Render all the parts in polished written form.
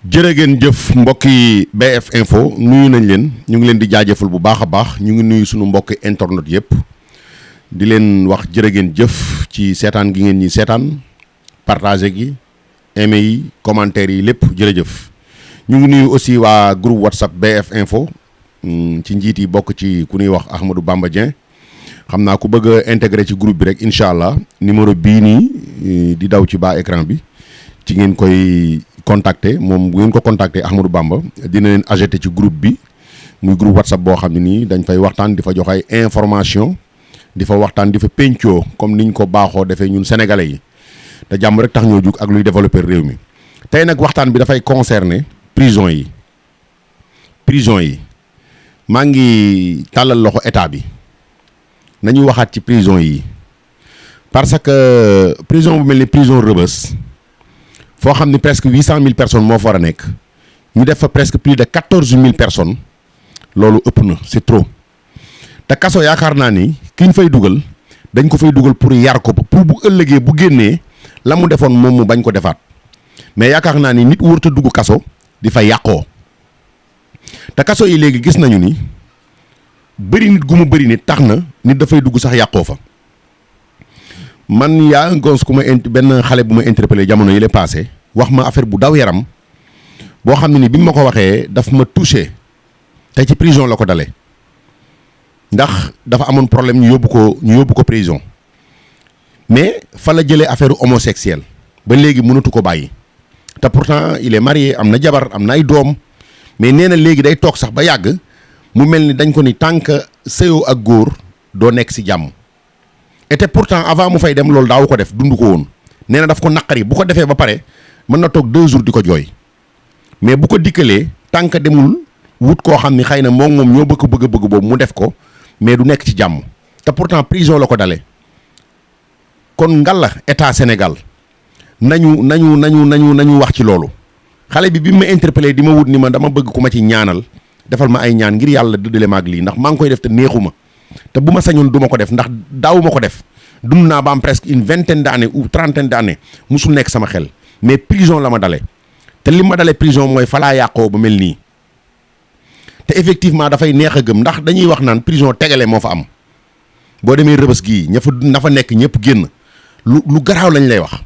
jërë ngeen jëf mbokki BF Info nuyu nañ leen ñu ngi leen di jaajëfal bu baax a baax ñu ngi nuyu sunu mbokki internet yëpp di leen wax jërë ngeen jëf ci seetaan gi ngeen ñi seetaan partagé gi aimé yi commentaire yi lépp jërëjëf ñu ngi nuyu aussi waa groupe WhatsApp BF Info ci njiit yi bokk ci ku ñuy wax Ahmadou Bamba Dieng xam naa ku bëgg a intégré ci groupe bi rek incha allah numéro bii nii di daw ci bas écran bi ci ngeen koy contacter moom bu ngeen ko contacter Ahmadou Bamba dina leen ajouté ci groupe bi muy groupe WhatsApp boo xam ne nii dañ fay waxtaan di fa jox ay information di fa waxtaan di fa pencoo comme niñ ko baaxoo defee ñun sénégalais yi te jàmm rek tax ñoo jug ak luy développer réew mi tey nag waxtaan bi dafay concerner prison yi maa ngi tàllal loxo état bi nañuy waxaat ci prison yi parce que prison bu mel ni prison Rebeuss foo xam ni presque 800 000 personnes moo fa war a nekk ñu def fa presque plus de 14 000 personnes loolu ëpp na c'est trop te kaso yaakaar naa ni ki ñu fay dugal dañ ko fay dugal pour yar ko pour bu ëllëgee bu génnee la mu defoon moom mu bañ ko defaat mais yaakaar naa ni nit wërta dugg kaso di fa yàqoo te kaso yi léegi gis nañu ni bëri nit gu mu bëri nit tax na nit dafay dugg sax yàqoo fa man yaa ngons ku ma benn xale bu ma interpellé jamono yi la passé wax ma affaire bu daw yaram boo xam ne ni bi ma ko waxee daf ma touché te ci prison la ko dalee ndax dafa amoon problème ñu yóbbu ko prison mais fa la jëlee affaire homosexuel ba léegi mënatu ko bàyyi te pourtant il est marié am na jabar am na ay doom mais nee na léegi day toog sax ba yàgg mu mel ni dañ ko ni tant que sëyoo ak góor doo nekk si jàmm et pourtant avant mu fay dem loolu daaw ko def dund ko woon nee na daf ko naqari bu ko defee ba pare mën na toog 2 jours di ko jooy mais bu ko dikkalee tant que demul wut koo xam ni xëy na moom ñoo bëgg boobu mu def ko mais du nekk ci jàmm te pourtant prison la ko dalee kon ngalla état Sénégal nañu wax ci loolu xale bi ma interpellé di ma wut ni ma dama bëgg ku ma ci ñaanal defal ma ay ñaan ngir yàlla dëddale ma ak lii ndax maa ngi koy def te neexuma te bu ma sañoon du ma ko def ndax daawuma ko def dund naa ba am presque une vingtaine d'années ou trentaine d'années musul nekk sama xel mais prison la ma dale te li ma dale prison mooy falaa yàqoo ba mel nii te effectivement dafay neex a gëm ndax dañuy wax naan prison tegale moo fa am boo demee Rebeuss gii na fa nekk ñëpp génn lu garaaw lañ lay wax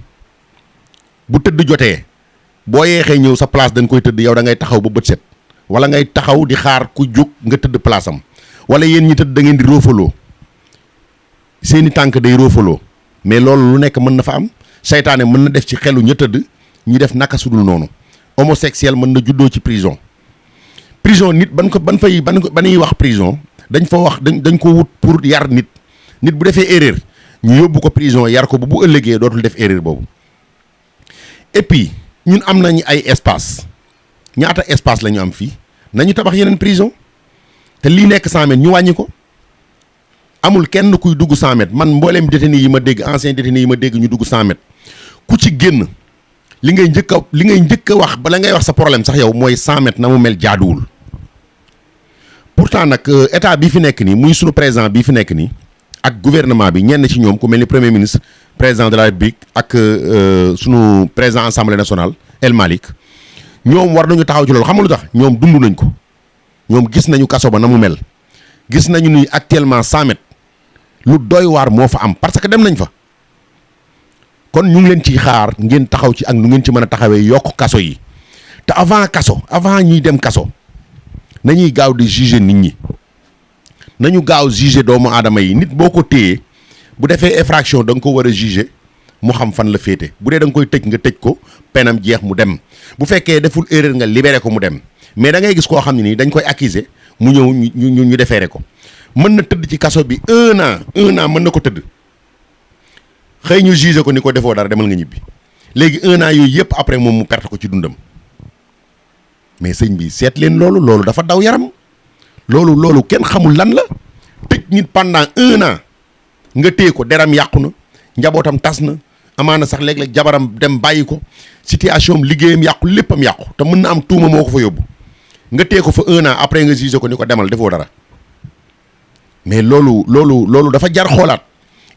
bu tëdd jotee boo yeexee ñëw sa place dañ koy tëdd yow da ngay taxaw ba bët set wala ngay taxaw di xaar ku jóg nga tëdd place am wala yéen ñi tëdd da ngeen di roofaloo seeni tànk day roofaloo mais loolu lu nekk mën na fa am seytaane mën na def ci xelu ña tëdd ñi def naka sudul noonu homosexuel mën na juddoo ci prison nit ba ñuy wax prison dañ fa wax dañ ko wut pour yar nit bu defee erreur ñu yóbbu ko prison yar ko bu ëllëgee dootul def erreur boobu et puis ñun am nañu ay espace ñaata espace la ñu am fii nañu tabax yeneen prison te lii nekk 100 mètres ñu wàññi ko amul kenn kuy dugg 100 mètres man mbooleem détenu yi ma dégg ancien détenu yi ma dégg ñu dugg 100 mètres ku ci génn li ngay njëkk a wax bala ngay wax sa problème sax yow mooy 100 mètres na mu mel jaaduwul pourtant nag état bii fi nekk nii muy sunu président bii fi nekk nii ak gouvernement bi ñenn ci ñoom ku mel ni premier ministre président de la République ak sunu président assemblée nationale El Malick ñoom war nañu taxaw ci loolu xam nga lu tax ñoom dund nañ ko ñoom gis nañu kaso ba na mu mel gis nañu ni actuellement 100 mètres lu doy waar moo fa am parce que dem nañ fa kon ñu ngi leen ciy xaar ngeen taxaw ci ak nu ngeen ci mën a taxawee yokk kaso yi te avant ñuy dem kaso nañuy gaaw di juger nit ñi nañu gaaw juger doomu aadama yi nit boo ko téyee bu defee infraction da nga ko war a juger mu xam fan la féete bu dee da nga koy tëj nga tëj ko penam jeex mu dem bu fekkee deful erreur nga libéré ko mu dem mais da ngay gis koo xam ne nii dañ koy accuser mu ñëw ñu defeere ko mën na tëdd ci kaso bi un an mën na ko tëdd xëy ñu juger ko ni ko defoo dara demal nga ñibbi léegi un an yooyu yëpp après moom mu perte ko ci dundam mais sëñ bi seet leen loolu dafa daw yaram loolu kenn xamul lan la tëj nit pendant un an nga téye ko deram yàqu na njabootam tas na amaana sax léeg-léeg jabaram dem bàyyi ko situation liggéeyam yàqu léppam yàqu te mën na am tuuma moo ko fa yóbbu nga téye ko fa un an après nga juger ko ni ko demal defoo dara mais loolu dafa jar xoolaat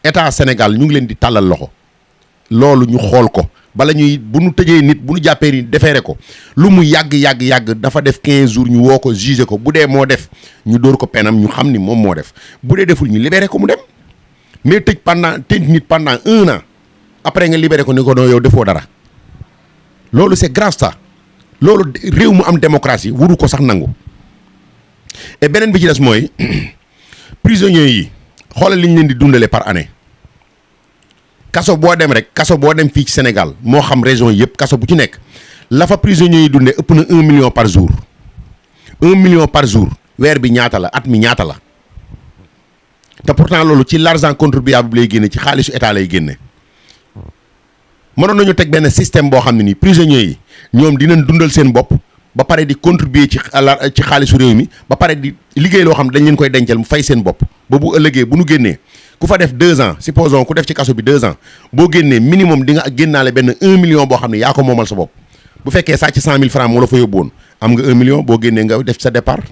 état Sénégal ñu ngi leen di tàllal loxo loolu ñu xool ko bala ñuy bu nu tëjee nit bu nu jàppee ni defeere ko lu mu yàgg dafa def 15 jours ñu woo ko jugé ko bu dee moo def ñu dóor ko penam ñu xam ni moom moo def bu dee deful ñu libéré ko mu dem mais tëj nit pendant 1 an après nga libéré ko ni ko yow defoo dara loolu c'est grave ça loolu réew mu am démocratie wuru ko sax nangu. et beneen bi ci des mooy prisonniers yi xoolal li ñu leen di dundale par année kaso boo dem fii ci Sénégal moo xam région yëpp kaso bu ci nekk la fa prisonniers yi dundee ëpp na 1 million par jour 1 million par jour weer bi ñaata la at mi ñaata la te pourtant loolu ci l'argent contribuable lay génne ci xaalisu état lay génne. mënoon nañu teg benn système boo xam ne nii prisonniers yi ñoom dinañ dundal seen bopp ba pare di contribuer ci xaalisu réew mi ba pare di liggéey loo xam ne dañ leen koy dencal mu fay seen bopp ba bu ëllëgee bu nu génnee ku fa def 2 ans supposons ku def ci kaso bi 2 ans boo génnee minimum di nga génnaale benn 1 million boo xam ne yaa ko moomal sa bopp bu fekkee sàcc 100 000 francs moo la fa yóbbu woon am nga 1 million boo génnee nga def sa départ.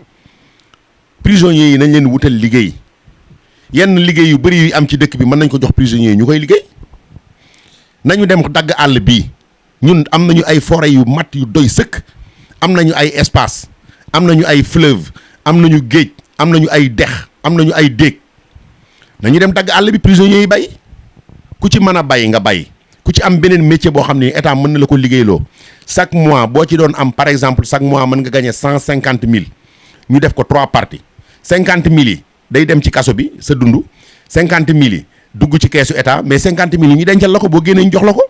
prisonniers yi nañ leen wutal liggéey yenn liggéey yu bëri yu am ci dëkk bi mën nañ ko jox prisonniers yi ñu koy liggéey nañu dem dagg àll bii ñun am nañu ay forêt yu mat yu doy sëkk am nañu ay espace am nañu ay fleuve am nañu géej am nañu ay dex am nañu ay déeg nañu dem dagg àll bi prisonniers yi bay ku ci mën a bay nga bay ku ci am beneen métier boo xam ne état mën na la ko liggéeyloo chaque mois boo ci doon am par exemple chaque mois mën nga gagner 150 000 ñu def ko 3 parties 50 000 yi day dem ci kaso bi sa dund 50 000 yi dugg ci keesu état mais 50 000 yi ñu dencal la ko boo génnee ñu jox la ko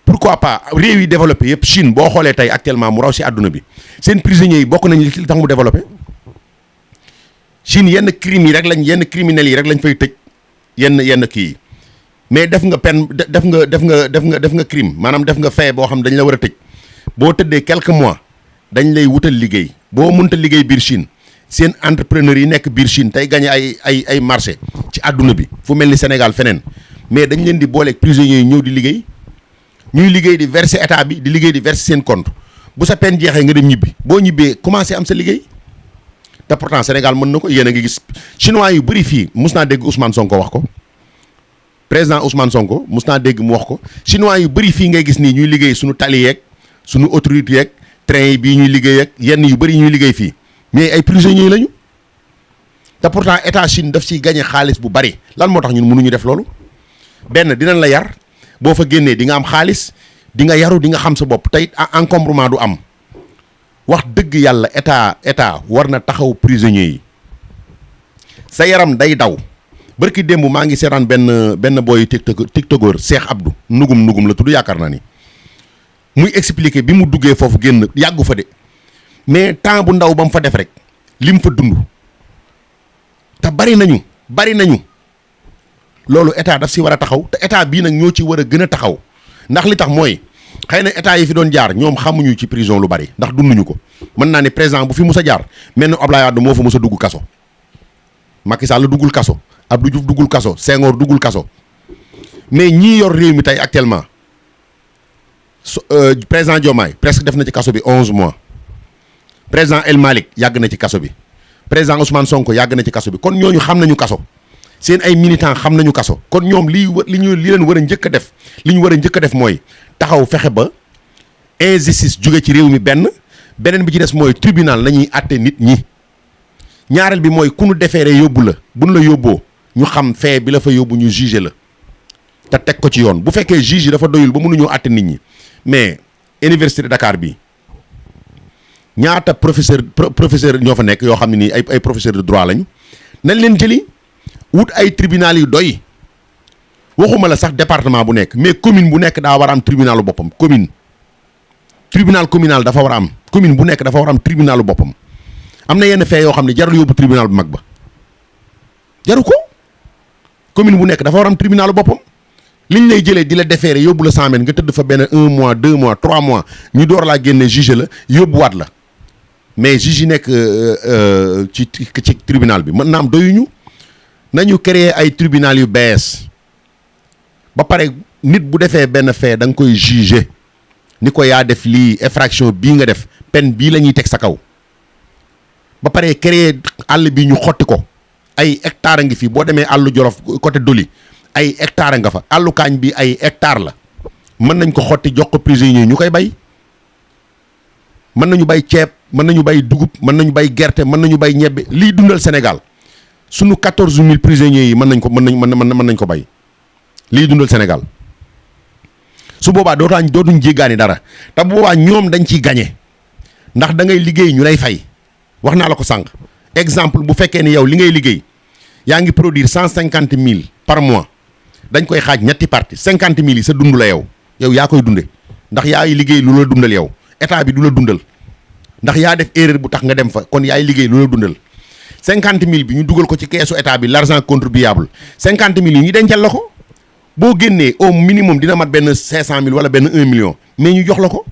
pourquoi pas réew yi développé yëpp Chine boo xoolee tey actuellement mu raw si àdduna bi seen prisonniers yi bokk nañ li tax mu développé Chine yenn crimes yi rek yenn criminels yi rek lañ fay tëj yenn kii yi mais def nga peine def nga crime maanaam def nga fait boo xam dañ la war a tëj boo tëddee quelques mois dañ lay wutal liggéey boo mënta liggéey biir Chine seen entrepreneur yi nekk biir Chine tey gagné ay marché ci àdduna bi fu mel ni Sénégal feneen mais dañ leen di booleeg prisonniers yi ñëw di liggéey ñuy liggéey di verser état bi di liggéey di verser seen compte bu sa peine jeexee nga dem ñibbi boo ñibbee commencé am sa liggéey te pourtant Sénégal mën na ko yéen a ngi gis chinois yu bëri fii mus naa dégg Ousmane Sonko wax ko président Ousmane Sonko mus naa dégg mu wax ko chinois yu bëri fii ngay gis nii ñuy liggéey suñu tali yeeg suñu autorité yeeg train yi bii ñuy liggéey ak yenn yu bëri ñuy liggéey fii mais ay prisonniers lañu te pourtant état Chine daf ciy gagné xaalis bu bari lan moo tax ñun mënuñu def loolu benn dinañ la yar boo fa génnee di nga am xaalis di nga yaru di nga xam sa bopp tey encombrement du am wax dëgg yàlla état war na taxaw prisonniers yi sa yaram day daw barki démb maa ngi seetaan benn booy tiktokeur Cheikh Abdou nugum la tudd yaakaar naa ni muy expliquer bi mu duggee foofu génn yàggu fa de mais temps bu ndaw ba mu fa def rek li mu fa dund te bari nañu loolu état daf si war a taxaw te état bii nag ñoo ci war a gën a taxaw ndax li tax mooy xëy na état yi fi doon jaar ñoom xamuñu ci prison lu bari ndax dunduñu ko mën naa ne président bu fi mus a jaar mel ni Abdoulaye Wade moo fa mus a dugg kaso Macky Sall duggul kaso Abdou Diouf duggul kaso Senghor duggul kaso mais ñii yor réew mi tey actuellement président Diomaye presque def na ci kaso bi 11 mois président El Malick yàgg na ci kaso bi président Ousmane Sonko yàgg na ci kaso bi kon ñooñu xam nañu kaso seen ay militants xam nañu kaso kon ñoom li leen war a njëkk a def li ñu war a njëkk a def mooy taxaw fexe ba injustice jóge ci réew mi beneen bi ci des mooy tribunal la ñuy àtte nit ñi ñaareel bi mooy ku nu defeeree yóbbu la buñ la yóbboo ñu xam fee bi la fa yóbbu ñu juger la te teg ko ci yoon bu fekkee juge yi dafa doyul ba mënuñoo àtte nit ñi mais université de Dakar bi ñaata professeur ñoo fa nekk yoo xam ne nii ay professeur de droit lañu nañ leen jëli wut ay tribunal yu doy waxuma la sax département bu nekk mais commune bu nekk daa war a am tribunalu boppam tribunal communal dafa war a am commune bu nekk dafa war a am tribunalu boppam am na yenn fee yoo xam ne jarul yóbbu tribunal bu mag ba jaru ko commune bu nekk dafa war a am tribunalu boppam liñ lay jëlee di la déférer yóbbu la 100 mètres nga tëdd fa benn 1 mois 2 mois 3 mois ñu door laa génne juge la yóbbuwaat la mais juge yi nekk ci tribunal bi mën na am doyuñu nañu créer ay tribunal yu bees ba pare nit bu defee benn fait da nga koy juger ni ko yaa def lii infraction bii nga def peine bii la ñuy teg sa kaw ba pare créer àll bi ñu xotti ko ay hectares ngi fi boo demee àllu Jolof côté Doli ay hectares nga fa àllu Kaañ bi ay hectares la mën nañ ko xotti jox ko prisonniers ñu koy bay mën nañu bay ceeb mën nañu bay dugub mën nañu bay gerte mën nañu bay ñebbe liy dundal Sénégal sunu 14000 prisonniers yi mën nañ ko bay liy dundal Sénégal su boobaa dootuñ jéggaani dara te bu boobaa ñoom dañ ciy gañe ndax da ngay liggéey ñu lay fay wax naa la ko sànq exemple bu fekkee ni yow li ngay liggéey yaa ngi produire 150000 par mois dañ koy xaaj ñetti parti 50000 yi sa dund la yow yaa koy dunde ndax yaay liggéey lu la dundal yow état bi du la dundal ndax yaa def erreur bu tax nga dem fa kon yaay liggéey lu la dundal 50000 bi ñu dugal ko ci keesu état bi l'argent contribuable 50000 yi ñu dencal la ko boo génnee au minimum dina mat benn 500000 wala benn 1 million mais ñu jox la ko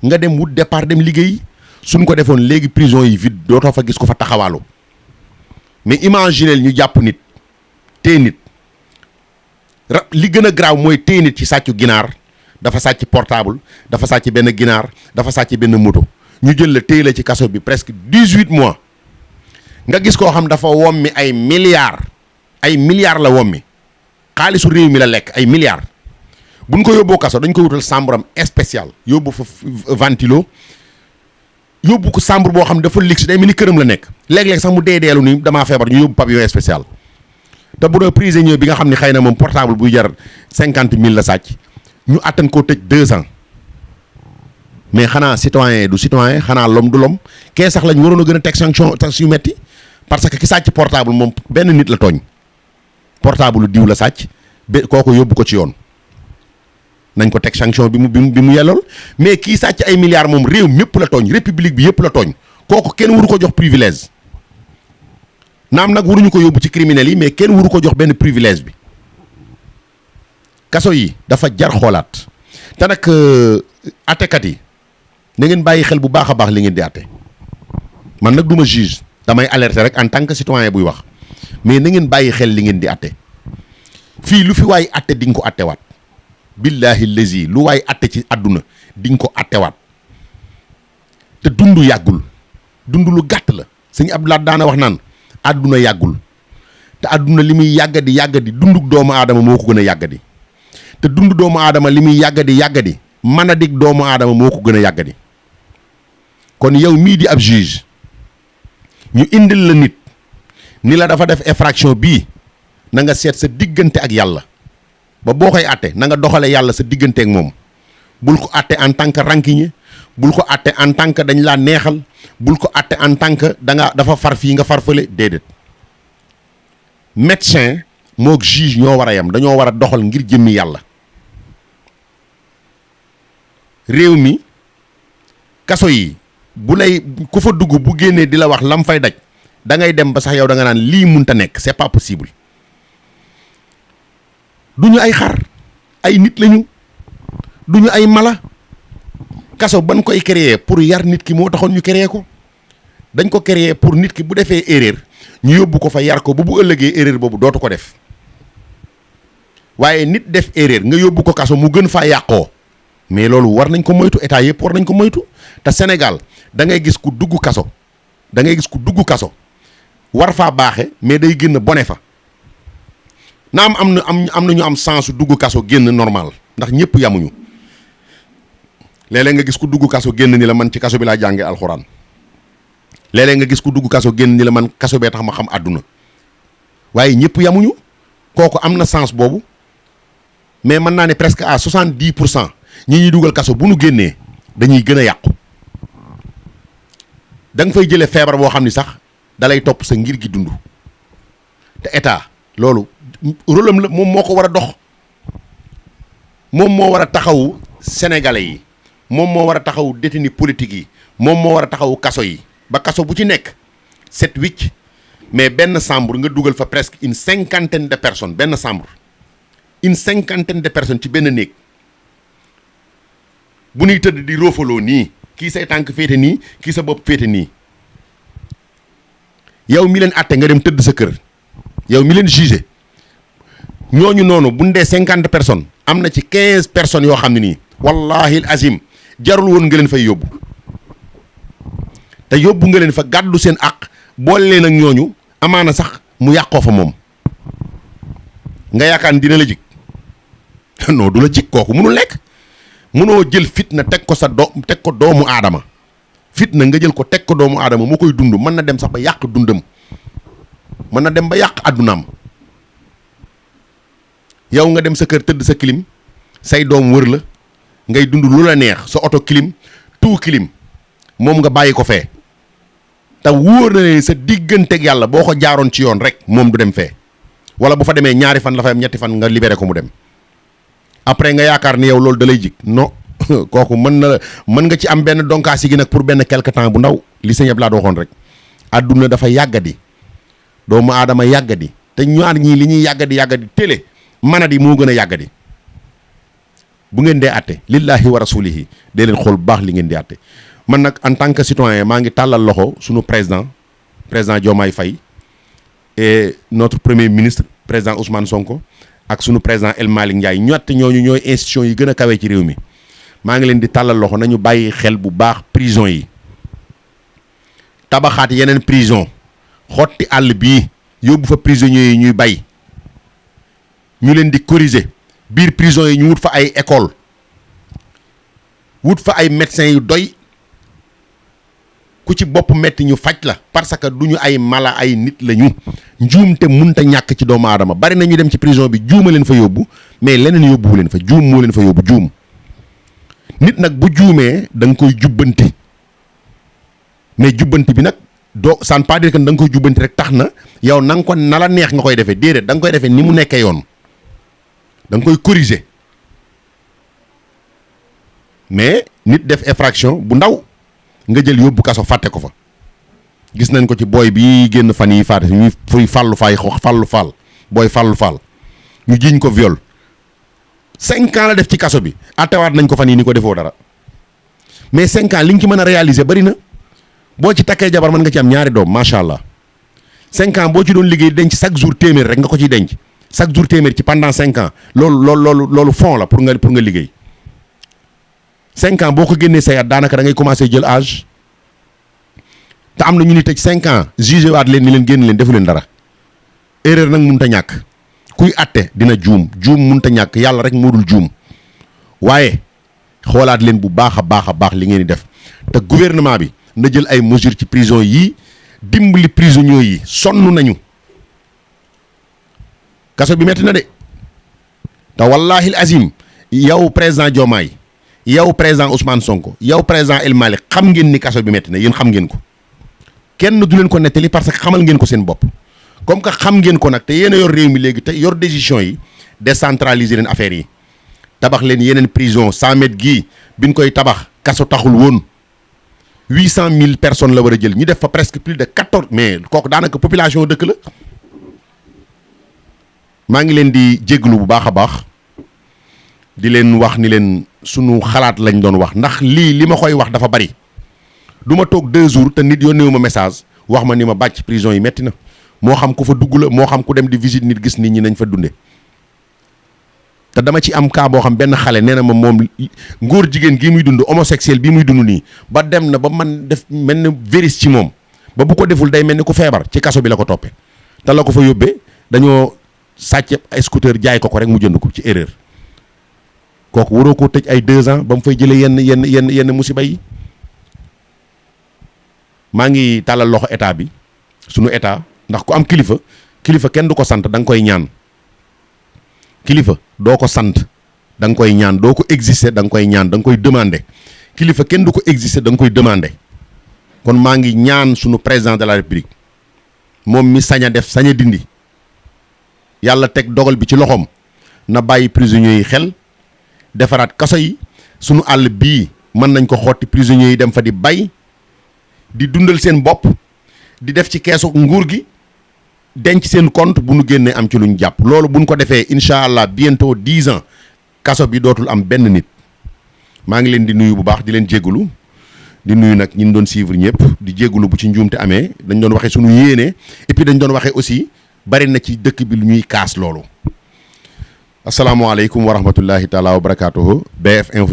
nga dem wut départ dem liggéey suñ ko defoon léegi prison yi vide dootoo fa gis ko fa taxawaalu mais imaginez ñu jàpp nit téye nit li gën a graaw mooy téye nit ci sàccu ginaar dafa sàcc portable dafa sàcc benn ginaar dafa sàcc benn moto ñu jël la téye la ci kaso bi presque 18 mois nga gis koo xam dafa wommi ay milliards la wommi xaalisu réew mi la lekk ay milliards buñ ko yóbboo kaso dañ ko wutal chambre am spécial yóbbu fa ventilo yóbbu ko chambre boo xam dafa luxe day mel ni këram la nekk léeg-léeg sax mu deedeelu ni damaa feebar ñu yóbbu pavillon spécial te bu doon prisonnier bi nga xam ne xëy na moom portable buy jar 50000 la sàcc ñu attan koo tëj 2 ans mais xanaa citoyen du citoyen xanaa l'homme du l'homme kee sax lañ waroon a gën a teg sanction yu metti parce que ki sàcc portable moom benn nit la tooñ portable diw la sàcc kooku yóbbu ko ci yoon nañ ko teg sanction bi mu yellool mais kii sàcc ay milliards moom réew mépp la tooñ république bi yëpp la tooñ kooku kenn waru ko jox privilège naam nag waruñu ko yóbbu ci criminels yi mais kenn waru ko jox benn privilège bi kaso yi dafa jar xoolaat te nag attekat yi na ngeen bàyyi xel bu baax a baax li ngeen di atte man nag du ma juge damay alerter rek en tant que citoyen buy wax mais na ngeen bàyyi xel li ngeen di atte fii lu fi waay atte di nga ko attewaat billahi lazi lu waay atte ci àdduna di nga ko attewaat te dund yàggul dund lu gàtt la sëñ Abdoulaye daana wax naan àdduna yàggul te àdduna li muy yàggadi dunduk doomu aadama moo ko gën a yàggadi te dund doomu aadama li muy yàggadi mën a dig doomu aadama moo ko gën a yàggadi kon yow mii di ab juge ñu indil la nit ni la dafa def infraction bii na nga seet sa diggante ak yàlla ba boo koy atte na nga doxale yàlla sa diggante ak moom bul ko atte en tant que rancunier bul ko atte en tant que dañ laa neexal bul ko atte en tant que dafa far fii nga far fële déedéet médecin moog juge ñoo war a yem dañoo war a doxal ngir jëmmi yàlla réew mi kaso yi bu lay ku fa dugg bu génnee di la wax lam fay daj da ngay dem ba sax yow da nga naan lii munta nekk c'est pas possible duñu ay xar ay nit lañu duñu ay mala kaso ban koy créer pour yar nit ki moo taxoon ñu créer ko dañ ko créer pour nit ki bu defee erreur ñu yóbbu ko fa yar ko bu ëllëgee erreur boobu dootu ko def waaye nit def erreur nga yóbbu ko kaso mu gën faa yàqoo mais loolu war nañ ko moytu état yëpp war nañ ko moytu te Sénégal da ngay gis ku dugg kaso war faa baaxe mais day génn bone fa naam am na ñu am sens dugg kaso génn normal ndax ñëpp yamuñu léeg-léeg nga gis ku dugg kaso génn ni la man ci kaso bi laa jàngee alxuraan léeg-léeg nga gis ku dugg kaso génn ni la man kaso bee tax ma xam àdduna waaye ñëpp yamuñu kooku am na sens boobu mais mën naa ne presque à 70% ñi ñuy dugal kaso bu nu génnee dañuy gën a yàqu da nga fay jëlee feebar boo xam ni sax dalay topp sa ngir gi dund te état loolu rôle am la moom moo ko war a dox moom moo war a taxawu sénégalais yi moom moo war a taxawu détenu politique yi moom moo war a taxawu kaso yi ba kaso bu ci nekk 7-8 mais benn chambre nga dugal fa presque une 50aine de personnes benn chambre une 50aine de personnes ci benn néeg bu ñuy tëdd di roofaloo nii kii say tànk féete nii kii sa bopp féete nii yow mi leen atte nga dem tëdd sa kër yow mi leen jugé ñooñu noonu bu ñu dee 50 personnes am na ci 15 personnes yoo xam ne nii wallahi azim jarul woon nga leen fay yóbbu te yóbbu nga leen fa gàddu seen àq boole leen ak ñooñu amaana sax mu yàqoo fa moom nga yaakaar ni dina la jig non du la jig kooku mënul nekk mënoo jël fitna teg ko teg ko doomu aadama fitna nga jël ko teg ko doomu aadama mu koy dund mën na dem sax ba yàq dundam mën na dem ba yàq addunaam yow nga dem sa kër tëdd sa clim say doom wër la ngay dund lu la neex sa oto clim tout clim moom nga bàyyi ko fee te wóor na ne sa digganteeg yàlla boo ko jaaroon ci yoon rek moom du dem fee wala bu fa demee ñaari fan la fa am ñetti fan nga libéré ko mu dem après nga yaakaar ni yow loolu da lay jig non kooku mën nga ci am benn donkaas yi gi nag pour benn quelque temps bu ndaw li sëñ Abdoulaye waxoon rek adduna dafa yàggadi doomu aadama yàggadi te ñaar ñii li ñuy yàggadi télé manadi moo gën a yàggadi bu ngeen dee àtte lillahi wa rasulihi dee leen xool bu baax li ngeen di àtte man nag en tant que citoyen maa ngi tàllal loxo sunu président Diomaye Faye et notre premier ministre président Ousmane Sonko ak sunu président El Malick Ndiaye ñooñu ñooy institution yi gën a kawe ci réew mi maa ngi leen di tàllal loxo nañu bàyyi xel bu baax prison yi tabaxaat yeneen prison xotti àll bii yóbbu fa prisonniers yi ñuy bay ñu leen di corriger biir prison yi ñu wut fa ay école wut fa ay médecins yu doy ku ci bopp metti ñu faj la parce que du ñu ay mala ay nit la ñu njuumte munta ñàkk ci doomu aadama bari na ñu dem ci prison bi juuma leen fa yóbbu mais leneen yóbbuwu leen fa juum moo leen fa yóbbu juum nit nag bu juumee da nga koy jubbanti mais jubbanti bi nag ça ne veut pas dire que da nga koy jubbanti rek tax na yow na nga ko na la neex nga koy defee déedéet da nga koy defee ni mu nekkee yoon da nga koy corriger mais nit def infraction bu ndaw nga jël yóbbu kaso fàtte ko fa gis nañ ko ci booy bi génn fan yi fàtte ñuy fuy fàllu faal booy fàllu faal ñu jiiñ ko viol 5 ans la def ci kaso bi attewaat nañ ko fan yi ni ko defoo dara mais 5 ans li nga ci mën a réaliser bari na boo ci takkee jabar mën nga ci am ñaari doom macha allah 5 ans boo ci doon liggéey denc chaque jour téeméer rek nga ko ciy denc chaque jour téeméer ci pendant 5 ans loolu fond la pour nga liggéey 5 ans boo ko génnee say at daanaka da ngay commencé jël âge te am na ñu ni tëj 5 ans jugé waat leen ni leen génn leen defu leen dara erreur nag mënut a ñàkk kuy atte dina juum mënut a ñàkk yàlla rek moo dul juum waaye xoolaat leen bu baax a baax li ngeen di def te gouvernement bi na jël ay mesures ci prison yii dimbali prisonniers yi sonn nañu kaso bi metti na de te wallaahi azim yow président Diomaye yow président Ousmane Sonko yow président El Malick xam ngeen ni kaso bi metti na yéen xam ngeen ko kenn du leen ko nettali parce que xamal ngeen ko seen bopp comme que xam ngeen ko nag te yéen a yor réew mi léegi te yor décision yi décentraliser leen affaires yi tabax leen yeneen prison 100 mètres gii biñ koy tabax kaso taxul woon 800 000 personnes la war a jël ñu def fa presque plus de 14 mais kooku daanaka population dëkk la maa ngi leen di jégalu bu baax a baax di leen wax ni leen sunu xalaat lañ doon wax ndax li ma koy wax dafa bari du ma toog 2 jours te nit yónnee ma message wax ma ni ma bàcc prison yi metti na moo xam ku fa dugg la moo xam ku dem di visite nit gis nit ñi nañ fa dunde te dama ci am cas boo xam benn xale nee na ma moom ngóor jigéen gii muy dund homosexuel bii muy dund nii ba dem na ba man def mel ni virus ci moom ba bu ko deful day mel ni ku feebar ci kaso bi la ko toppee te la ko fa yóbbee dañoo sàcc ay scooter jaay ko rek mu jënd ko ci erreur kooku waroo koo tëj ay 2 ans ba mu fay jëlee yenn musiba yi maa ngi tàllal loxo état bi sunu état ndax ku am kilifa kenn du ko sant da nga koy ñaan kilifa doo ko sant da nga koy ñaan doo ko exister da nga koy ñaan da nga koy demander kilifa kenn du ko exister da nga koy demander kon maa ngi ñaan sunu président de la république moom mi sañ a def sañ a dindi yàlla teg dogal bi ci loxoom na bàyyi prisonniers yi xel defaraat kaso yi sunu àll bii mën nañ ko xotti prisonniers yi dem fa di bay di dundal seen bopp di def ci keesu nguur gi denc seen compte bu nu génnee am ci luñ jàpp loolu buñ ko defee incha allah bientôt 10 ans kaso bi dootul am benn nit maa ngi leen di nuyu bu baax di leen jégalu di nuyu nag ñi doon suivre ñëpp di jégalu bu ci njuumte amee dañ doon waxee sunu yéene et puis dañ doon waxee aussi bari na ci dëkk bi lu ñuy kaas loolu asalaamaaleykum wa rahmatullahi taala wa barakaatuhu BF Info